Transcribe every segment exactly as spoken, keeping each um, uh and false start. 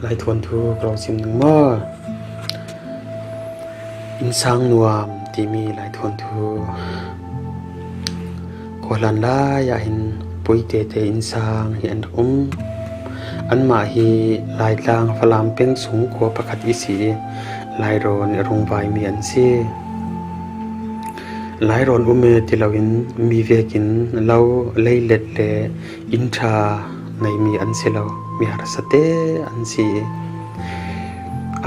Laithuan thu ka lo sim ning maw? Innsang nuam timi laithuan thu. Khuahlan lai ah hin Puite te innsang hi an rak um. Anmah hi Laitlang Falam peng sung khua pakhat i si i, Lairawn i rungvaimi an si. Lairawn um e ti loin mi vekin lo leilet le inn ṭha neimi an si lo, mi harsate an si.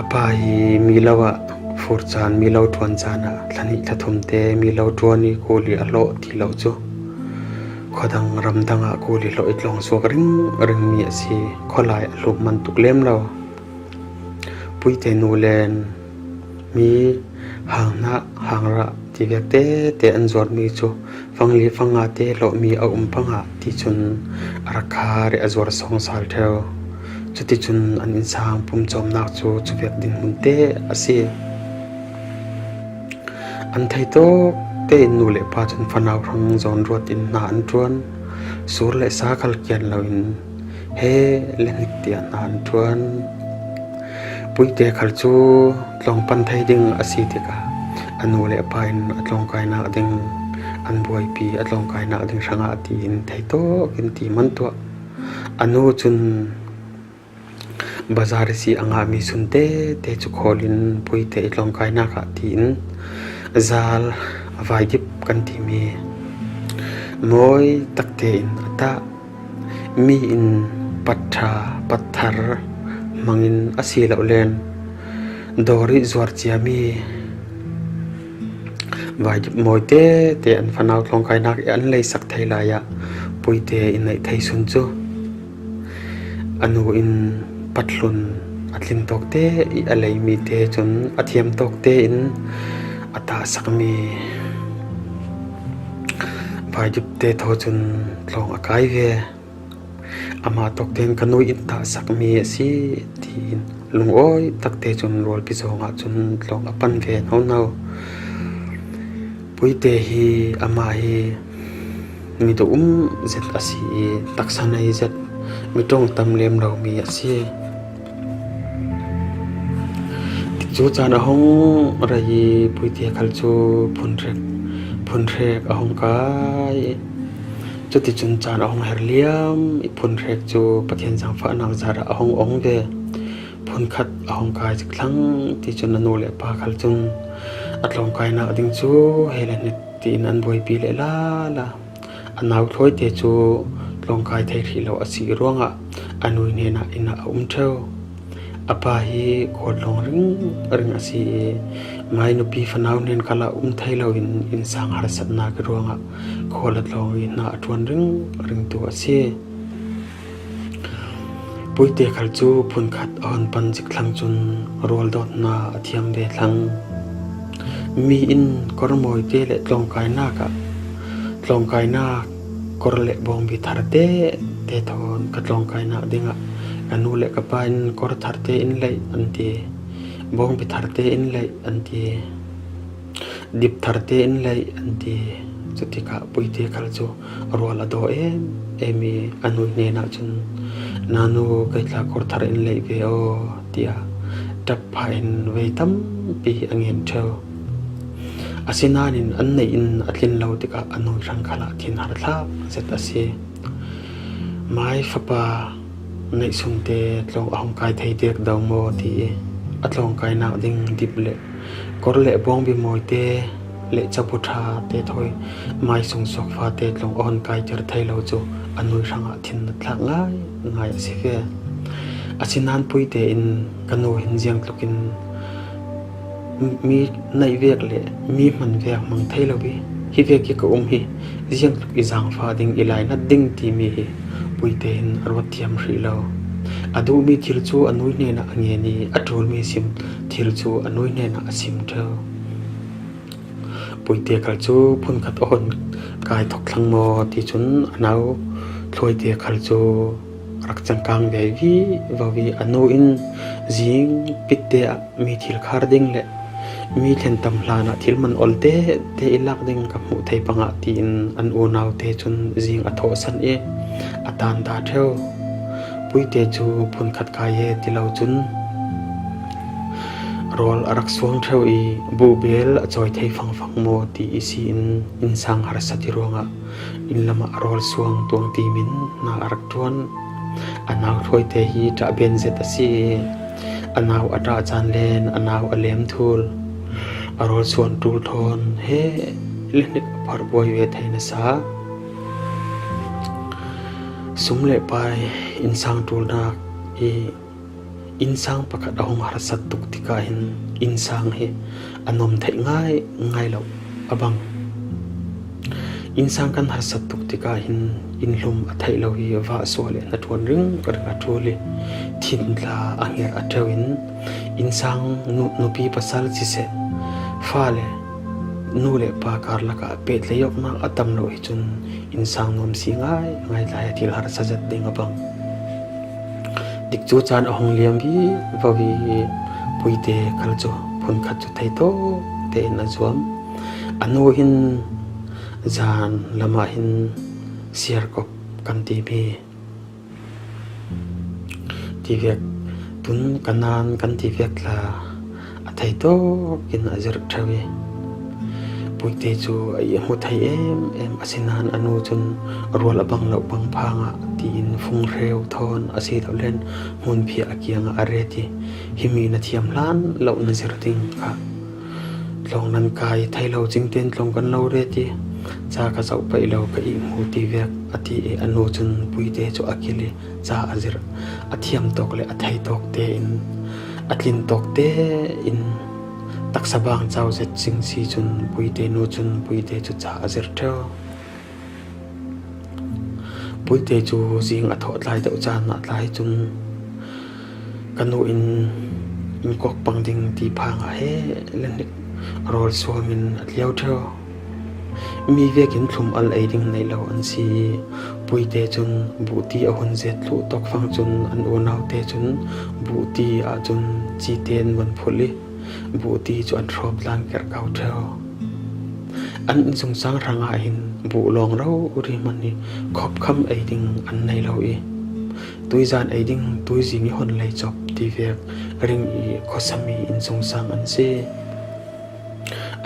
A pa hi mi lo ah fur caan, mi lo ṭuan caan ah thla hnih thla thumte mi lo ṭuan i kul i a hlawh ti lo cu khuadang ramdang ah kul i hlawh i tlawng suak ringringmi a si. Khualai a hlum man tuk lem lo. Puite nu len mi hang hnah hang rah ti vek tete an zuarmi cu fangli fanga te hlawhmi a um pangah ti cun a rak khar i a zuar sawngsal ṭheu. Cuticun an innsang pumcawmnak cu cuvek dinhmun te a si. An thei tawk tein nu le pa cun fanau hrang zawn ruat in hna an ṭuan. Sur le sa khal kian loin he le hnik tiah hna an ṭuan. Puite khal cu tlawng pan thei ding a si tikah a nu le a pa in a tlawngkainak ding an buaipi, a tlawngkainak ding hrangah tiin thei tawk in ti man tuah. A nu cun bazar i si a ngahmi sunte te cu khawl in Puite i tlawngkainak ah tiin zal vaidip kan timi mawi takte in a tah. Mi in pat ṭha, pat thar hmangin a si lo len dawr i zuar ciami vaidip mawi tete an fanau tlawngkainak i an leisak thei lai ah Puite in neih thei sun cu a nu in pathlun a tlin tawkte i a leimi te cun a thiam tawkte in a tahsakmi vaidip te thaw cun tlawng a kai ve. Amah tawkte in ka nu in tahsakmi a si, tiin lungawi takte cun rualpi zawng ah cun tlawng a pan ve nono. Puite hi amah hi mi duh um zet a si i taksa nei zet, mi ṭong tam lem lomi a si. Cu caan a hung rei i Puite khal cu phunhrek, phunhrek a hung kai. Cuticun caan a hung her liam i phunhrek cu Pathian zaangfahnak zarah a hung ong ve. Phunkhat a hung kai zik thlang ti cun a nu le a pa khal cun a tlawngkainak ding cu he le hnik tiin an buaipi le lala. A nau thlawite cu tlawngkai thei hrih lo a si ruangah a nu hnenah inn ah a um ṭheu. A pa hi khual tlawng ringring a si i, mai nupi fanau hnen khalah um thei loin innsang harsatnak i ruangah khual a tlawng i hna a ṭuan ringringtu a si. Puite khal cu phunkhat a hun pan zik thlang cun rual dawt hna a thiam ve thlang. Mi in kor mawite le tlawngkainak ah, tlawngkainak kor le bawngbi tharte te thawn ka tlawngkainak dingah ka nu le ka pa in kor tharte in leih an ti, bawngbi tharte in leih an ti, dip tharte in leih an ti. Cutikah Puite khal cu rual a daw em em i a nu hnenah cun, "Nanu, kei tla kor thar in leih ve aw," tiah ṭap phah in vei tampi a ngen ṭheu. Asinain an neih in a tlin lo tikah a nu hrang khalah thinhar thlak zet a si. Mai fapa neih sungte tlawng a hung kai thei dek do maw ti i a tlawngkainak ding dip le kor le bawngbi mawite le cabu ṭha te thawi mai sung suak fate tlawng a hun kaiter thei lo cu a nu hrangah thin a thlak ngaingai a si ve. Asinain Puite in ka nu hin ziangtluk in mi neih vek le mi hman vek hmang thei lo i hi vek i ka um hi, ziangtluk i zaangfah ding, i lainat ding timi hi Puite in a ruat thiam hrih lo. A duhmi thil cu a nu hnenah a ngen i a ṭulmi sim thil cu a nu hnenah a sim ṭheu. Puite khal cu phunkhat a hun kai thawk thlang maw ti cun a nau thlawite khal cu rak cangkang ve vivo i a nu in zing pitte ah mi thil khar ding le mi thlen tam hlan ah thil man ol tete i lak ding ka hmuh thei pangah tiin an unaute cun zing a thawhsan i a tanta ṭheu. Puite cu phunkhat kai e ti lo cun rawl a rak suang ṭheu i buhbel a cawi thei fangfang maw ti i si in innsang harsa ti ruangah inn lamah rawl suang tuang timin hna a rak ṭuan. A nau hruaite hi ṭah ben zet a si i a nau a ṭah caan len a nau a lem thul. A rawl suan ṭul thawn he le hnik a phar buai ve thei nasa. Sum le pai innsang ṭulnak i innsang pakhat a hung harsat tuk tikah hin innsang hi a nuam theih ngai ngai lo a bang. Innsang kan harsat tuk tikah hin innhlum a theih lo i vahsuah le hnaṭuan ringring a ṭul i thin tla a nger a ṭeu in innsang nu-, nupi pasal siseh, fale nu le pa karlak ah pehtlaih awknak a tam lo hi cun innsang nuam si ngai ngai lai a thil harsa zat ding a bang. Tikcu caan a hung liam vivo i Puite khal cu phunkhat cu theitawk tein a zuam. A nu hin zan lamah hin siarkop kan timi tivek tun Kanaan kan tivek tla a theitawk in a zirh ṭheu i Puite cu a i hmu thei em em, asinain a nu cun rual a bang lo bang phang ah tiin fung hreu thawn a si lo len hmunphiah a kiangah a ret i, "Himi na thiam hlan lo na zir ding kha tlawng nan kai thei lo cingten tlawng kan lo ret i, ca ka zoh paih lo ka i hmu tivek," a ti i a nu cun Puite cu a kilh i ca a zirh. A thiam tawk le a thei tawk tein, a tlin tawk tein taksa bang cau zet cing si cun Puite nu cun Puite cu ca a zirh ṭheu. Puite cu zing a thawh tlai deuh caan ah tlai cun ka nu in in kawk pang ding ti phang ah he le hnik rawl suam in a tlio ṭheu. Mi vekin thlum al ei ding nei lo an si i Puite cun buhti a hun zet thluh tawk fang cun an unaute cun buhti ah cun cite an van phulh i buhti cu an hrawp tlan kerhkau ṭheu. An innsungsang hrangah hin buh lawng rori hmanh i khopkham ei ding an nei lo i tuizan ei ding tuizing i hon lei cop tivek ring i khuasami innsungsang an si.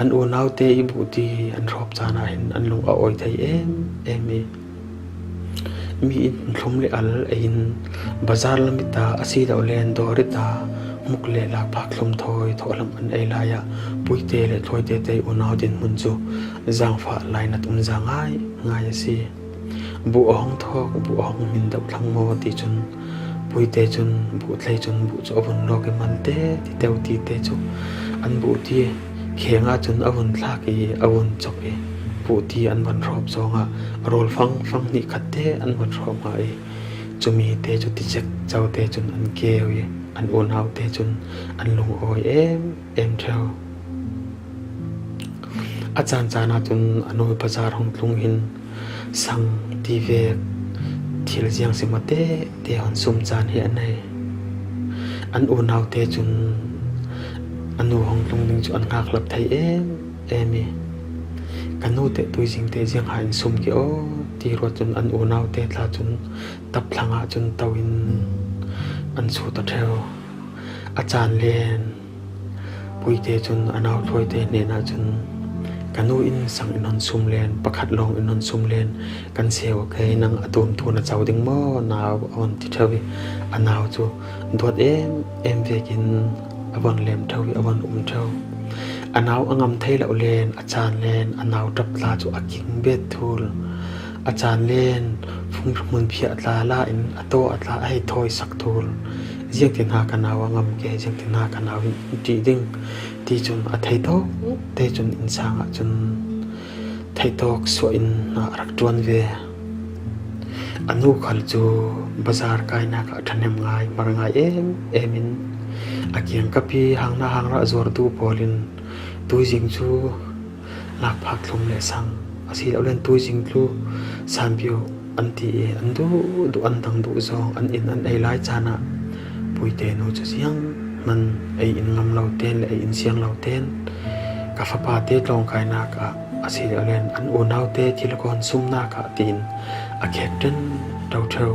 An unaute i buhti an hrawp caan ah hin an lung a awi thei em em i mi in thlum le al ei in bazar lam i ta a si lo len dawr i ta muk le lakphak thlum thawi thawhlam an ei lai ah Puite le Thluaite te unau dinhmun cu zaangfah lainat um za ngai ngai a si. Buh a hong thawk, buh a hong hmin deuh thlang maw ti cun Puite cun buh thlei cun buh cu a vun lawk i malte ti teu ti te cu an buhti kheng ah cun a vun thlak i a vun cop i buhti an van hrawp zongah rawl fangfang hnih khat te an van hrawp hnga i cumi te cu ticek co te cun an keu i an unaute cun an lung a awi em em ṭheu. A caan caan ahcun a nu bazar hong tlung hin sang tivek thil ziang si maw te te hon sum caan hi a nei. An unaute cun a nu hong tlung ding cu an ngakhlap thei em em i ka nu te tuizing te ziang ha in sum ki aw ti ruat cun an unaute tla cun tapthlang ah cun to in an sut a ṭheu. A caan len Puite cun a nau Thluaite hnenah cun, "Ka nu in sang in hon sum len, pakhat lawng in hon sum len kan seu a kei, nang a tumtu na co ding maw, nau?" a hon ti ṭheu i a nau cu duat em em vekin a von lem ṭheu i a von um ṭheu. A nau a ngam thei lo len, a caan len, a nau ṭap tla cu a king bet thul. A caan len, fung hmunphiah tla la in a taw a tla a hei thawi sak thul. Ziangtin ha ka nau a ngam ke, ziangtin ha ka nau in ṭih ding ti cun a theitawk te cun innsang ah cun theitawk suah in hna a rak ṭuan ve. A nu khal cu bazar kainak ah ṭhahnem ngai, hmar ngai em em in a kiangkap i hang hna hang rah zuartu pawl in tuizing cu lakphak thlum le sang a si lo len tuizing tlu sanpio an ti i an duh duh an dang duh zong an in an ei lai caan ah Puite nu cu zianghman ei in ngam lo ten le ei in siang lo ten ka fapa te tlawngkainak ah a si lo len an unaute thil ka hon sumnak ah tiin a khek ṭen ṭo ṭheu.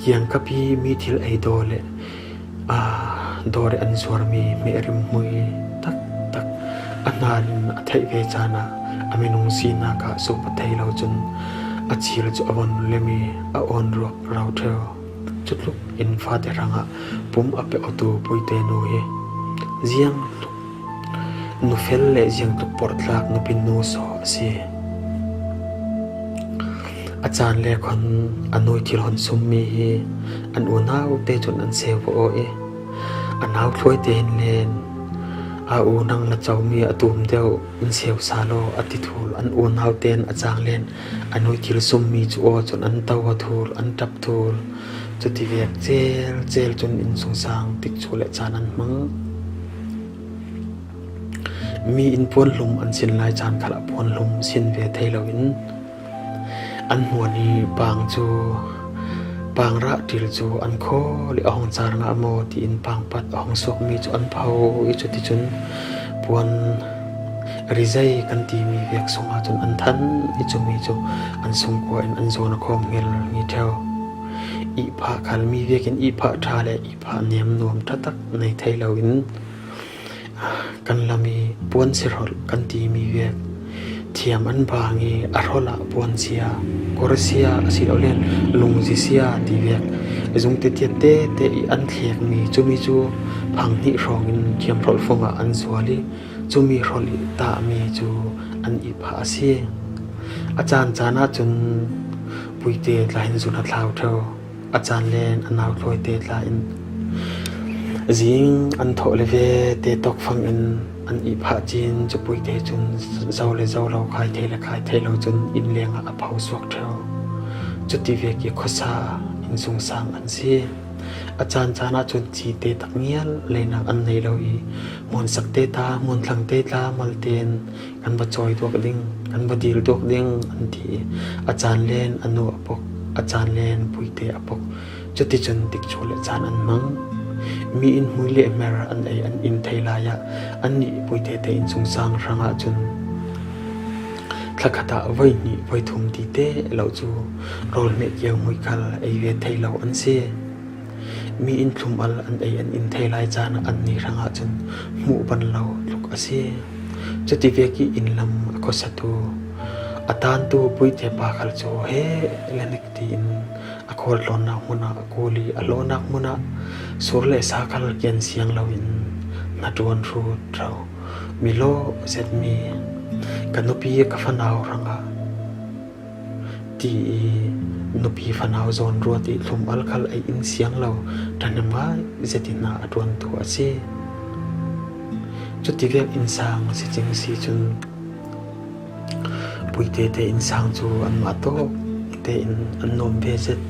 Kiangkapi mi thil ei daw le a daw le an zuarmi hmehrim hmui taktak a hnanin a theih ve caan ah a minung sinak ah sup a thei lo cun a cil cu a von lem i a awn ruak rau ṭheu. Cutluk in fate hrangah pum a pe awtu Puite nu hi ziang nufel le ziangtluk porhtlak nupi nu saw a si. A caan le khuan a nu thil hon summi hi an unaute cun an seu aw i a nau thluaite hin len a u nang na comi a tum deuh in seu sa law a ti thul an unaute in a caan len a nu thil summi cu aw cun an to aw thul an ṭap thul. Cuti vek cel cel cun innsungsang tikcu le caan an hmang. Mi in puanhlum an sin lai caan khalah puanhlum sin ve thei loin an hmuan i pang cu pang rah ṭil cu an khawl i a hung car ngah maw tiin pangpat a hung suakmi cu an pho i cuticun puan rizei kan timi vek sungah cun an than i cumi cu an sungkua in an zawn a khawm hngelhngi ṭheu. Ihphah khal mi vekin ihphah ṭha le ihphah nem nuam ṭha tak nei thei loin kan lam i puan sirholh kan timi vek thiam an bang i a hrolh ah puan sia, kor sia a si lo len lungzi sia ti vek zung tetiat tete i an thlekmi cumi cu phang hnih hrawngin thiam hrolh fungah an zual i cumi hrolh i tahmi cu an ihphah a si. A caan caan ahcun Puite tla hin zun a thlau ṭheu. A caan len a nau thluaite tla in zing an thawh le ve te tawkfang in an ihphah cin cu Puite cun zo le zo lo khai thei le khai thei lo cun inn lengah a pho suak ṭheu. Cuti vek i khuasa innsungsang an si. A caan caan ahcun cite tak ngial leinak an nei lo i hmuansak te ta hmuanthlang te tla malte in kan va cawi duak ding, kan va dil duak ding an ti i a caan len a nu a pok, a caan len Puite a pok. Cuticun tikcu le caan an hmang. Mi in hmui le hmer an ei an in thei lai ah annih Puite te innsungsang hrangah cun thlakhat ah voi hnih voi thum ti te lo cu rawlhmeh kio hmui khal ei ve thei lo an si. Mi in thlum al an ei an in thei lai caan ah annih hrangah cun hmuh ban lo tluk a si. Cuti vek i inn lam a khuasatu a tantu Puite pa khal cu he le hnik tiin a khualtlawnnak hmun ah a kul i a hlawhnak hmun ah sur le sa khal kian siang loin hnaṭuan hrut ṭheu mi lawh zetmi ka nupi ka fanau hrangah ti i nupi fanau zawn ruat i thlum al khal ei in siang lo ṭhahnem ngai zet i hna a ṭuantu a si. Cuti vek innsang si cing si cun Puite te innsang cu anmah tawk tein an nuam ve zet.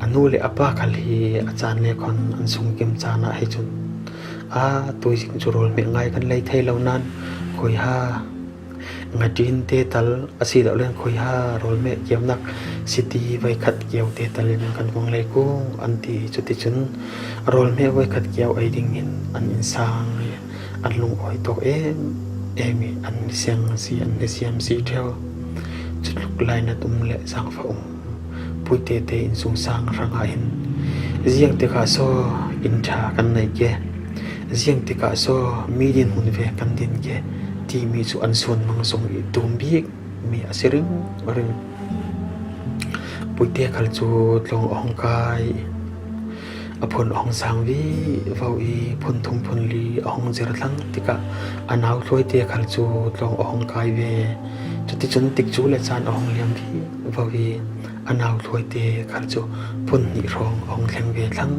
A nu le a pa khal hi a caan le khuan an sungkim caan ah hei cun aa tuizing cu rawlhmeh ngai kan lei thei lo nain khuiha ngaṭin te tal a si lo len khuiha rawlhmeh kionak siti voikhat kio te tal in kan kong lei kung an ti. Cuticun rawlhmeh voikhat kio ei ding in an innsang i an lungawi tawk em em i an ni siang si an ni siam si ṭheu. Cutluk lainat um le zaangfah um Puite te innsungsang hrangah hin ziang tikah saw inn ṭha kan nei ke, ziang tikah saw mi dinhmun ve kan din ke timi cu an suanmang zong i tum bik mi a si ringring. Puite khal cu tlawng a hung kai, a phun a hung sang vivo i phun thum phun li a hung zir thlang tikah a nau thluaite khal cu tlawng a hung kai ve. Cuticun tikcu le caan a hung liam vivo i a nau thluaite khal cu phun hnih hrawng a hung thleng ve thlang.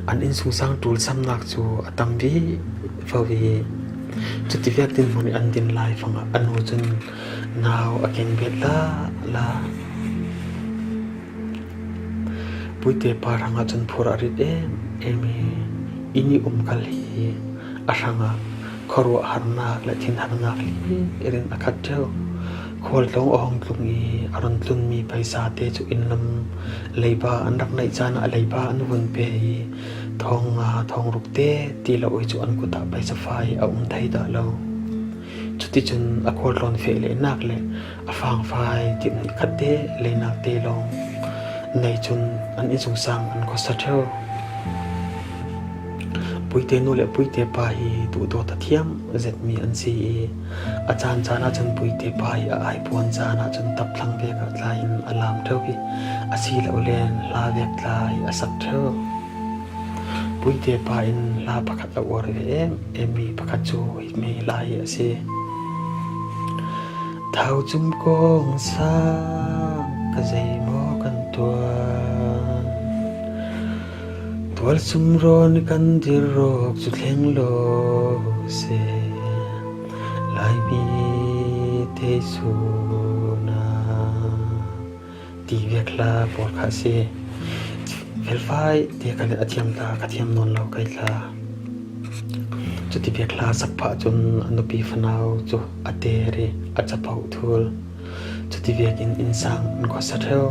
An innsungsang ṭulsamnak cu a tam vivo i cuti vek dinhmun i an din lai fangah a nu cun nau a keng bet lala. Puite pa hrangah cun phur a rit em em i inn i um khal hi a hrangah khuaruah harnak le thinharnak hlir in a khat ṭheu. Khualtlawng a hung tlung i a run tlunmi paisa te cu inn lam leiba an rak neih caan ah leiba an vun pe i thawng nga thawng ruk te ti lo i cu an kut ah paisa fai a um thei dah lo. Cuticun a khualtlawn feh lehnak le a fangfai timhnih khatte leinak te lawng nei cun an innsungsang an khuasa ṭheu. Puite nu le Puite pa hi duhdawt a thiam zetmi an si i a caan caan ahcun Puite pa hi a aipuan caan ahcun tapthlang vek ah tla in a lam ṭheu i a si lo len hla vek tla hi a sak ṭheu. Puite pa in hla pakhat a uar ve em em mi pakhat cu himi hla hi a si. Thau cum kawng sang ka zei maw kan tuan? Tual sumrawn kan dir rawk cu thleng lo se. Laimi te sun a ti vek hla pawl kha a si. Felfai te kha le a thiam ta ka thiam nawn lo kai hla. Cuti vek hla sak phah cun a nupi fanau cu a ter i a capoh thul. Cuti vekin innsang an khuasa ṭheu.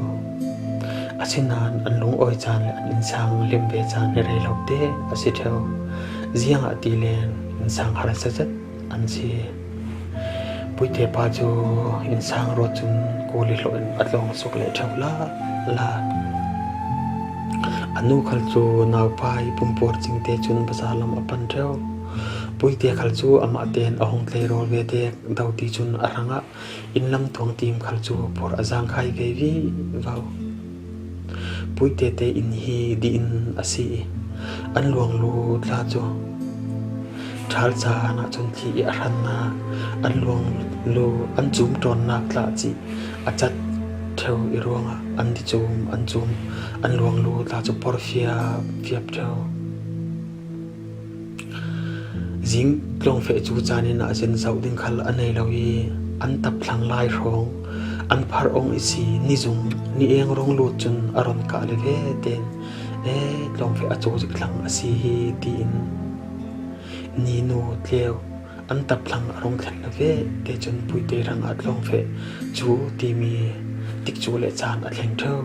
Asinain an lungawi caan le an innsang hlim ve caan hi rei lo te a si ṭheu. Ziangahtile innsang har zazat an si. Puite pa cu innsang ruat cun kuli hlawh in a tlawng suak leh ṭheu la la. A nu khal cu naupai pumpuar cingte cun bazar lam a pan ṭheu. Puite khal cu amah tein a hung tleirawl ve dek do ti cun a hrangah inn lam tuang tim khal cu phur a zangkhai ve vivo. Puite te inn hi dih in a si i an luanglu tla cu ṭhal caan ahcun thli i a hrannak, an luanglu an cumṭawnnak tla cih a cat ṭheu i ruangah an dicum an cum, an luanglu tla cu por fiap fiap ṭheu. Zing tlawngfeh cu caan in a zin zoh ding khal a nei lo i an tapthlang lai hrawng an phar ong i si nizung ni eng rung lut cun a ron kah le ve tein, e, tlawngfeh a cu zik thlang a si hi, tiin ni nu tleu an tapthlang a rung thlen le ve te cun Puite hrangah tlawngfeh cu timi tikcu le caan a thleng ṭheu.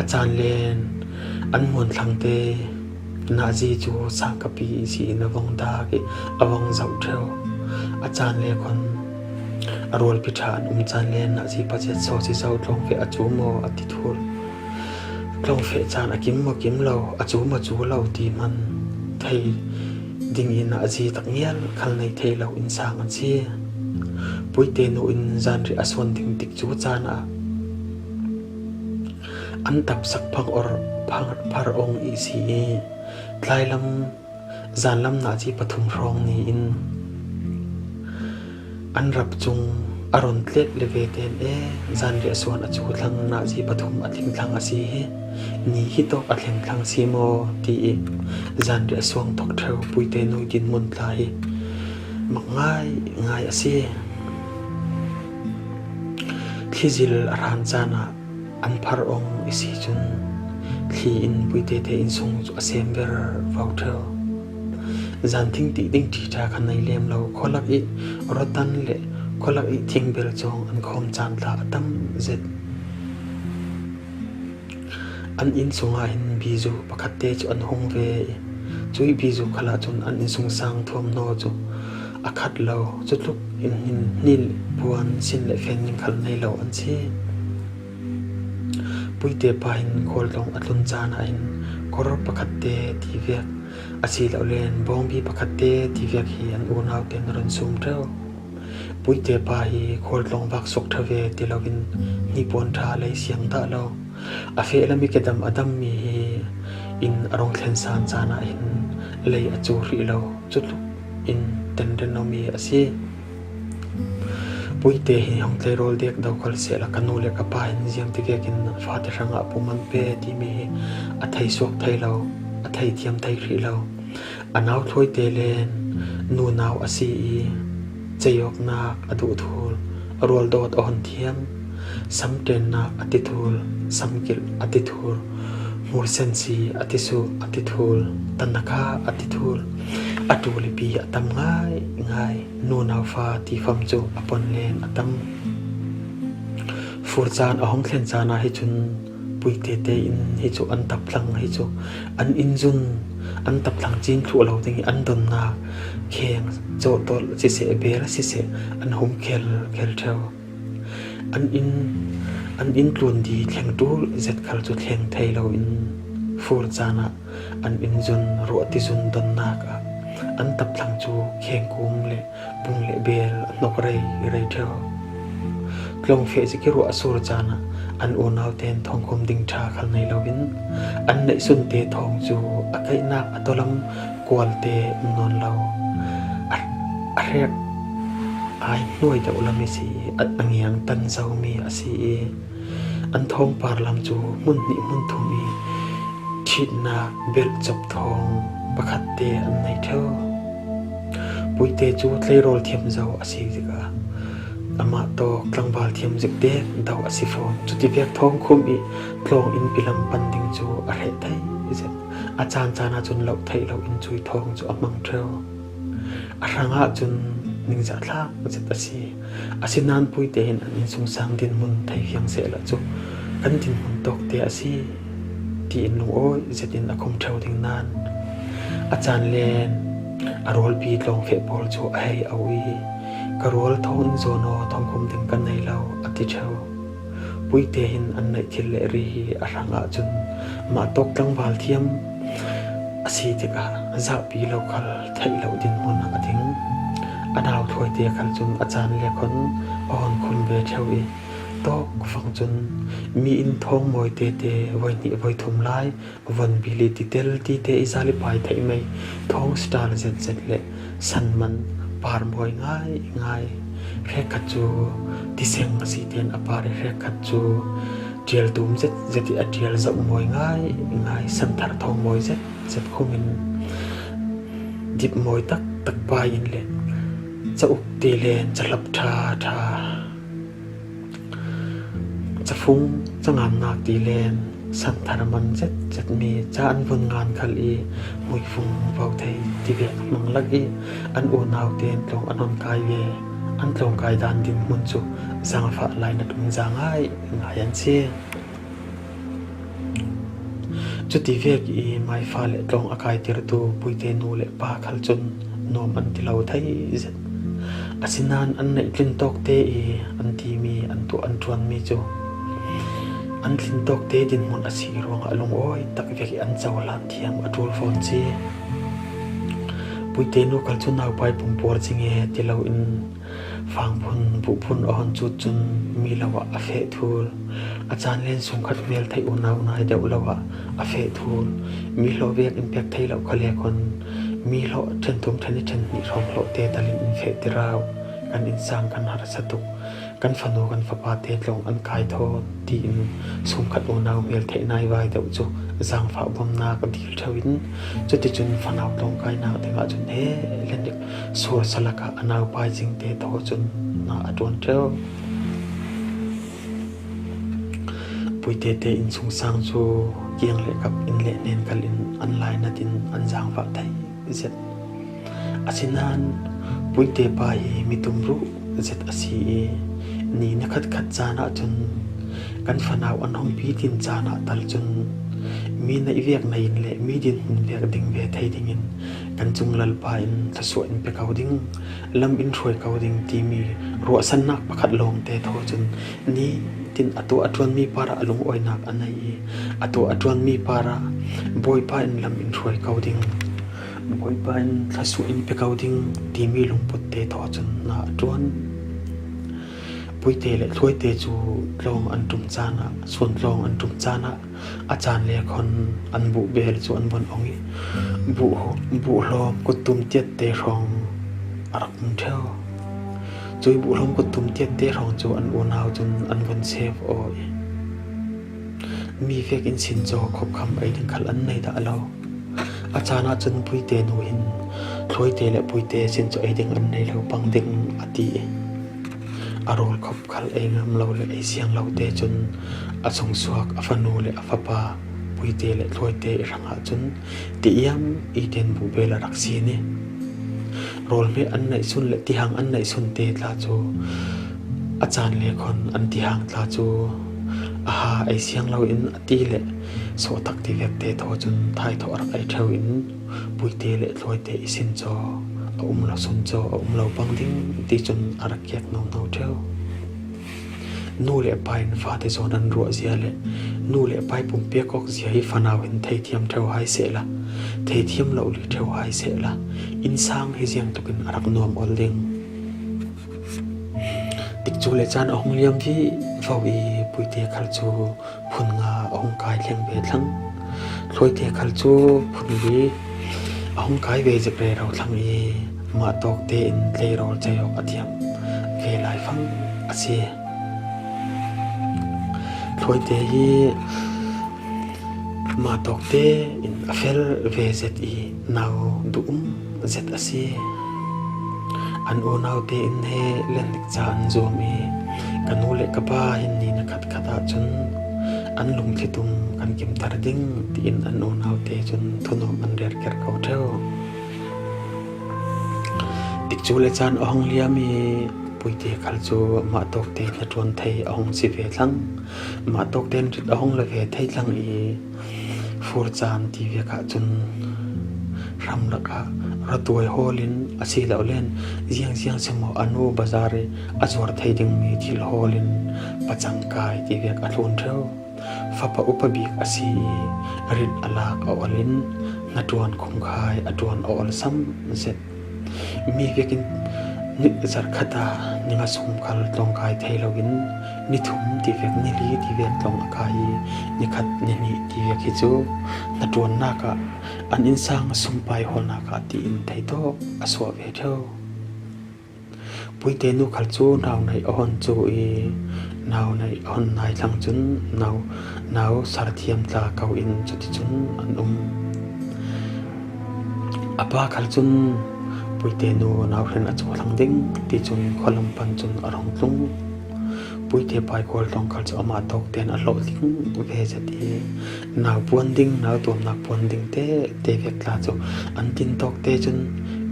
A caan len an muanthlang te nazi cu sangkapi ihsi in a vong dak i a vong zoh ṭheu. A caan le khon a rualpi ṭha an um caan len nazi paziat saw si zo tlawngfeh a cu maw a ti thul. Tlawngfeh caan a kim maw kim lo, a cu maw cu lo ti hman thei ding i nazi tak ngial khal nei thei lo innsang an si. Puite nu in zanriah a suan ding tik cu caan ah an tapsak phang or phar ong i si i tlailam zanlam nazi pathum hrawng ni in an rap cung a ron tlet le ve tein, e, zanriah suan a cu thlang nazi pathum a tling thlang a si hi, ni hi tawk a thleng thlang si maw ti i zanriah suang thok ṭheu Puite nu dinmun tla hi mak ngai ngai a si. Thli zil a hran caan ah an phar ong i si cun thli in Puite te innsung cu a sem ver vo ṭheu. Zanthing ti ding ṭhi ṭha kha nei lem lo, khualak i rotan le khualak i thingbel cawng an khawm caan tla a tam zet. An innsung ah hin bizu pakhat te cu an hung ve i, cui bizu khal ah cun an innsungsang thuamhnaw cu a khat lo, cutluk in hin hnil puan sin le fen ning khal nei lo an si. Puite pa hin khualtlawng a tlun caan ah hin kor pakhat te ti vek, asilole bawngbi pakhat te ti vek hi an unau tein a run sum ṭheu. Puite pa hi khualtlawng vak suak ṭha ve ti loin hnipuan ṭha lei siang dah lo. A feh lam i kedam a dammi hi in a rung thlen san caan ah hin lei a cu hrih lo, cutluk in tenrennomi a si. Puite hi hung tleirawl dek do khal sehla ka nu le ka pa hin ziangti vekin fate hrangah pum an pe timi hi a thei suak thei lo, a thei thiam thei hrih lo. A nau thluaite le nunau a si i ceiawknak a duh thul, rualdawt a hon thiam, samṭennak a ti thul, samkilh a ti thul, hmursensi a ti su a ti thul, tanakha a ti thul, a ṭulipi a tam ngai ngai, nunau fa tifam cu a pon len a tam. Fur caan a hong thlen caan ah hi cun Puite te in hi cu an tapthlang hi cu an inn zun, an tapthlang cin thluh lo ding i an donnak kheng cawhtolh siseh, bel siseh, an hum khel khel ṭheu. An inn, an inn tlun di thleng ṭul zet khal cu thleng thei lo in fur caan ah an inn zun, ruahti zun donnak ah an tapthlang cu kheng kum le pung le bel a hnok rei rei ṭheu. Tlawng feh zik i ruah a sur caan ah an unau tein thawngkhum ding ṭha khal nei lo in an neihsun te thawng cu a kaihnak a tolam kual te um nawn lo. A, a hrek ai hnuai deuh lam i si i a, a ngiang tan zomi a si i an thawngpar lam cu hmun hnih hmun thum i ṭhitnak belh cop thawng pakhat te an nei ṭheu. Puite cu tleirawl thiam zo a si tikah amah tawk tlangval thiam zik dek do a si fawn. Cuti vek thawngkhum i tlawng in pilam pan ding cu a hreh thei zet. A caan caan ahcun loh theih lo in cui thawng cu a hmang ṭheu. A hrang ahcun ningzah thlak zet a si. Asinain Puite hin an innsungsang dinhmun thei fiang sehla cu kan dinhmun tawkte a si, tiin lungawi zetin a khum ṭheu ding nain a caan len a rualpi tlawng feh pawl cu a hei auh i, ka rual thawng in zawn aw, thawngkhum ding ka nei lo, a ti ṭheu. Puite hin an neih thil le ri hi a hrang ahcun mah tawk tlangval thiam a si tikah zahpi lo khal theih lo dinhmun ah a ding. A nau thawi te khal cun a caan le khon a hon khum ve ṭheu i, tawk fang cun mi in thawng mawi tete voi hnih voi thum lai, von bili titel tite i zal i pai theih mai thawng star zetzet le san man par mawi ngaingai. Hrekkhat cu tiseng a si tein a par i hrekkhat cu ṭial tum zetzet i a ṭial zoh mawi ngaingai, santhar thawng mawi zetzet khum in dip mawi taktak pai in le cauk ti len cahlap ṭha ṭha, cafung cangamnak ti len santhar man zetzet mi ca an vun ngan khal i hmuifung vo thei ti vek hmang lak i an unau tein tlawng an hon kai ve. An tlawng kai dan dinhmun cu zaangfah lainat um za ngai ngai an si. Cuti vek i maifa le tlawng a kaitertu Puite nu le pa khal cun nuam an ti lo thei zet. Asinain an neih tlin tawkte i an timi, an tuah an ṭuanmi cu an tlin tawkte dinhmun a si ruangah lungawi tak vek i an cohlan thiam a ṭul fawn si. Puite nu khal cu naupai pumpuar cing e ti lo in fangphun, buhphun a hon cut cun mi lo ah a feh thul. A caan len sungkhat hmel theih unau nai deuh lo ah a feh thul. Mi hlawh vek in pek thei lo khal le khon mi hlawh ṭhen thum, ṭhen hnih, ṭhen hnih hrawng hlawh te tal in in feh ti rau. Kan innsang, kan harsa tuk. Kan fanu, kan fapa te tlawng an kai thaw tiin sungkhat unau hmel theih nai vai deuh cu zaangfah bawmnak a dil ṭheu in, cuticun fanau tlawng kainak dingah cun he le nik sur salak ah a naupai cingte thaw cun na a ṭuan ṭheu. Puite te innsungsang cu kiang le kap, inn le hnen khal in an lainat in an zaangfah thei zet. Asinain Puite pa hi mi tumruh zet a si i, ni nikhatkhat caan ahcun kan fanau an hong pitin caan ah tal cun mi neih vek nei in le mi dinhmun vek ding ve thei dingin kan cunglalpa in thluasuah in pe ko ding, lam in hruai ko ding timi ruahsannak pakhat lawngte thaw cun nitin a tuah a ṭuanmi parah lungawinak a nei i, a tuah a ṭuanmi parah Bawipa in lam in hruai ko ding, Bawipa in thluasuah in pe ko ding timi lungput te thaw cun na a ṭuan. Puite le Thluaite cu tlawng an ṭum caan ah, suan tlawng an ṭum caan ah a caan le khon an buh bel cu an von ong i, buh, buh hlawm kuttum tiatte hrawng a rak um ṭheu. Cui buh hlawm kuttum tiatte hrawng cu an unau cun an von sep aw i, mi vek in sin caw khopkham ei ding khal an nei dah lo. A caan ahcun Puite nu hin Thluaite le Puite sin cu ei ding an nei lo pang ding a ti i, a rawl khop khal ei ngam lo le ei siang lo te cun a sungsuak a fanu le a fapa Puite le Thluaite i hrang ahcun ti iam i ten buh bel a rak si ni. Rawl hmeh an neih sun le tihang an neih sun te tla cu a caan le khon an tihang tla cu Aha, ei siang lo in a ti le sawhtak ti vekte thaw cun thaithawh a rak ei ṭheu in Puite le Thluaite i sin caw a um lo, sun caw a um lo pang ding ti cun a rak kek nono ṭheu. Nu le pa in fate zawn an ruah zia le nu le pa i pumpiak awk zia hi fanau hin theithiam ṭheu hai sehla, theithiam lo li ṭheu hai sehla, innsang hi ziangtukin a rak nuam awl ding. Tikcu le caan a hung liam vivo i Puite khal cu phun nga a hung kai thleng ve thlang. Thluaite khal cu phun li a hung kai ve zik rero thlang i mah tawkte in tleirawl cei awk a thiam ve laifang a si. Thluaite hi mah tawkte in a fel ve zet i nau duh um zet a si. An unaute in he lennik ca an zuam i ka nu le ka pa hin ni na khatkhat ahcun an lungthli tum kan kimter ding tiin an unaute cun thunuam an rerker ko ṭheu. Tikcu le caan a hung liam i Puite khal cu mah tawkte hnaṭuan thei a hung si ve thlang. Mah tawkte in rit a hung la ve thei thlang i fur caan ti vek ahcun hram lakah ratuai hawl in a si lo len ziangziang si maw a nu bazar i a zuar thei dingmi thil hawl in pacang kai ti vek a thlun ṭheu. Fapa upa bik a si i rit a lak a ol in hnaṭuan khungkhai a ṭuan a ol sam zet. Mi vekin ni zarh khat a ni nga sung khal tlawng kai thei loin ni thum ti vek, ni li ti vek tlawng a kai i ni khat ni hnih ti vek hi cu hnaṭuannak ah an innsang sumpai hawlnak ah tiin theitawk a suah ve ṭheu. Puite nu khal cu nau neih a hon cu i nau neih a hon nai thlang cun nau, nau sarthiam tla ko in cuticun an um. A pa khal cun Puite nu nau hrin a cawhlang ding ti cun khualam pan cun a rung tlung. Puite pa i khual tlawng khal cu amah tawk tein a hlawh ding ve zet i nau puan ding, nau tuamnak puan ding te, te vek tla cu an tlin tawk te cun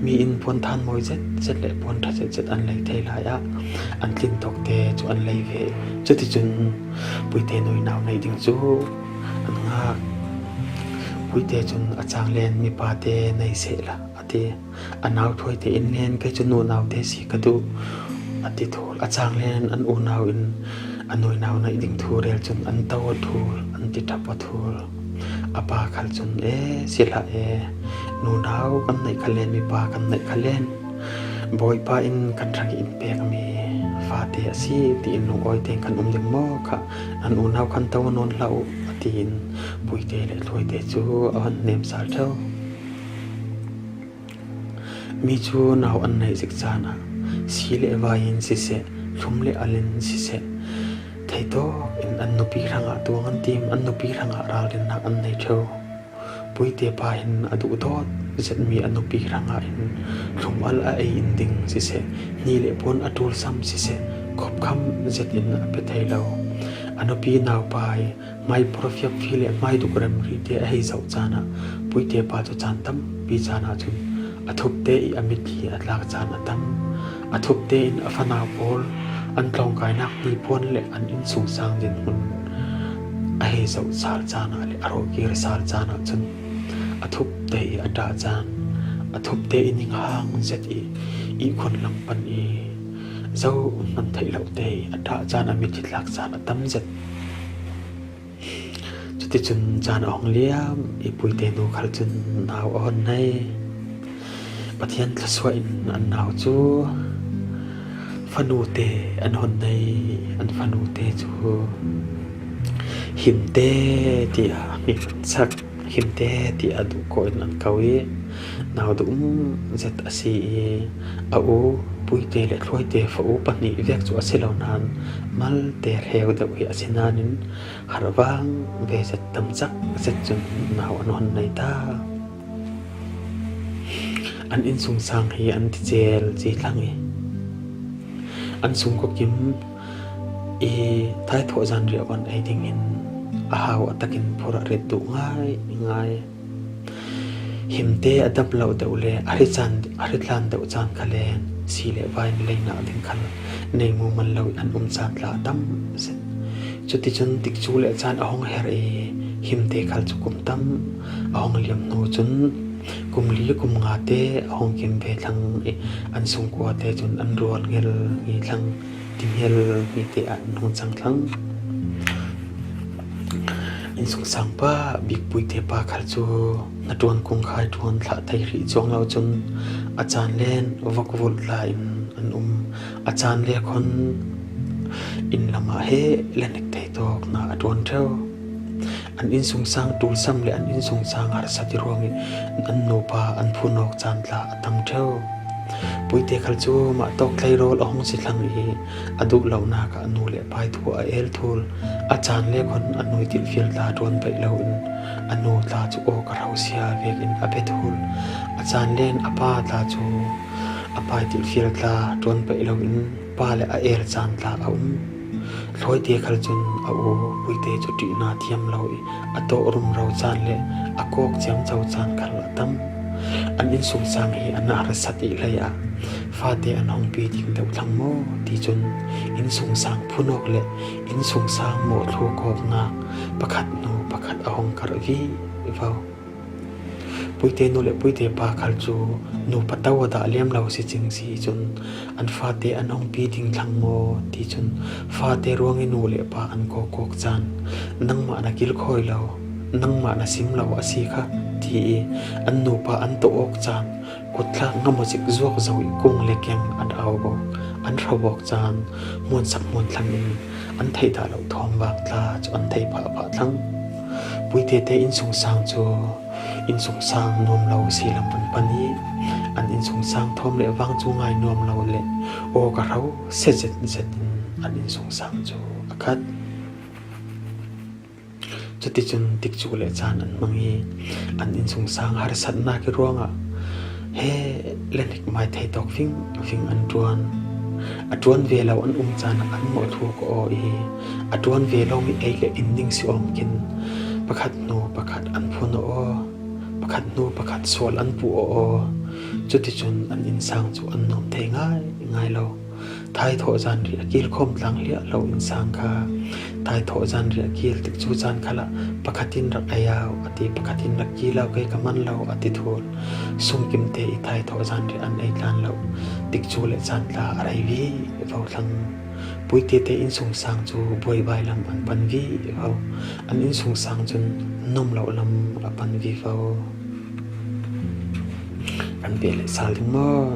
mi in puan than mawi zet zet le puan ṭha zet zet an lei thei lai ah an tlin tawk te cu an lei ve. Cuticun Puite nu i nau neih ding cu an ngak. Puite cun a cang len mipa te nei sehla a ti. A nau Thluaite in len kei cu nu nau te si ka duh a ti thul. A cang len an unau in a nu i nau neih ding thu rel cun an to a thul, an ti ṭhap a thul. A pa khal cun, e, si hlah e, nunau kan neih kha len, mipa kan neih kha len, Bawipa in kan hrang in pekmi fate a si tiin lungawi tein kan um ding maw kha, an unau khan to nawn hlah uh, a tiin Puite le Thluaite cu a hon hnem sal ṭheu. Mi cu nau an neih zik caan ah si le vai in siseh, thlum le al in siseh, theitawk in an nupi hrangah tuang an tim, an nupi hrangah ralrinnak an nei ṭheu. Puite pa hin a duhdawt zetmi a nupi hrangah in thlum al a ei in ding siseh, hni le puan a ṭul sam siseh, khopkham zet in a pe thei lo. A nupi naupa i hmai porfiapfi le hmai duk remri te a hei zoh caan ah Puite pa cu caan tampi caan ah cun a thupte i a mitthli a tlak caan a tam. A thupte in a fanau pawl an tlawngkainak hnipuan le an innsungsang dinhmun a hei zoh sal caan ah le a rawkir sal caan ah cun a thupte i a ṭah caan, a thupte i ninghang zet i ihkhun lam pan i zo hman theih lote i a ṭah caan a mitthli tlak caan a tam zet. Cuticun caan a hung liam i Puite nu khal cun nau a hon nei. Pathian thluasuah in an nau cu fanute an hon nei. An fanute cu Himte tiah hmin an sak. Himte tiah a duh kawh in an ko i nau duh um zet a si i a u Puite le Thluaite fa u pahnih vek cu a si lo nain malte hreu deuh hi a si nain harvang ve zet tam cak zet cun nau an hon nei ta. An innsungsang hi an ti cel ci thlang i an sungkua kim i thaithawh zanriah van ei ding in a hau a takin phurh a rit duh ngai ngai. Himte a dam lo deuh le a hri caan, a hri tlan deuh caan khal le si le vai in leinak ding khal nei mumal lo i an um caan tla a tam zet. Cuticun tikcu le caan a hong herh i himte khal cu kum tam a hong liam hnu cun kum li kum ngate a hong kim ve thlang i an sungkuate cun an rual ngel ngi thlang, ti ngel ngi te ah an hung cang thlang. Innsungsang pa bik puite pa khal cu hnaṭuan kungkhai ṭuan thlah thei hrih cuang lo cun a caan len vok vulh tla in an um. A caan le khon inn lamah he le hnik thei tawk hna a ṭuan ṭheu. An innsungsang ṭulsam le an innsungsang harsat i ruang i an nupa an phun awk caan tla a tam ṭheu. Puite khal cu mah tawk tlairawl a hung si thlang i a duh lonak ah a nu le pai thu a el thul. A caan le khon a nu i tilhfial tla ṭuan paih loin a nu tla cu aw ka hro sia vekin a bia thul. A caan len a pa tla cu a pai tilhfial tla ṭuan paih loin pa le a el caan tla a um. Hlawite khal cun a u puite cu ṭihna thiam lo i a tawh rumro caan le a kawk ciamco caan khal a tam. An innsungsang hi an harsat i hlei ah fate an hong pi ding deuh thlang maw ti cun innsungsang phun awk le innsungsang mawhthlu kawknak pakhat hnu pakhat a hong karh vivo. Puite nu le puite pa khal cu nu pato a dah liam lo si cing si cun an fate an hong pi ding thlang maw ti cun fate ruang i nu le pa an kawkawk caan nangmah na kilkhawi lo, nangmah na sim lo a si kha ti i an nupa an tawh awk caan kutthlak ngam aw zik zuak zo i kung le keng an au awk, an hro awk caan hmuansak hmuan thlang in an theih dah lo thawm vak tla cu an thei phahphah thlang. Puite te innsungsang cu innsungsang nuam lo si lam an pan i an innsungsang thawm le vang cu ngai nuam lo le aw ka hro se zetzet in an innsungsang cu a khat. Cuticun tikcu le caan an hmang i an innsungsang harsatnak i ruangah he le hnik mai thei tawk fingfing an ṭuan. A ṭuan ve lo an um caan ah an mawhthluk aw i a ṭuan ve lawng i ei le inn ning si awng khin pakhat hnu pakhat an phun aw, pakhat hnu pakhat sual an puh aw. Cuticun an innsang cu an nuam thei ngaingai lo. Thaithawh zanriah a kilkhawm tlang hliah lo innsang kha thaithawh zanriah a kil tikcu caan khalah pakhat in rak ei au a ti, pakhat in rak kil au, kei ka man lo a ti thul. Sungkimte i thaithawh zanriah an ei tlan lo tikcu le caan tla a rei vivo thlang. Puite te innsungsang cu buaibai lam an pan vivo. An innsungsang cun nuam lo lam a pan vivo. Kan bia le sal ding maw?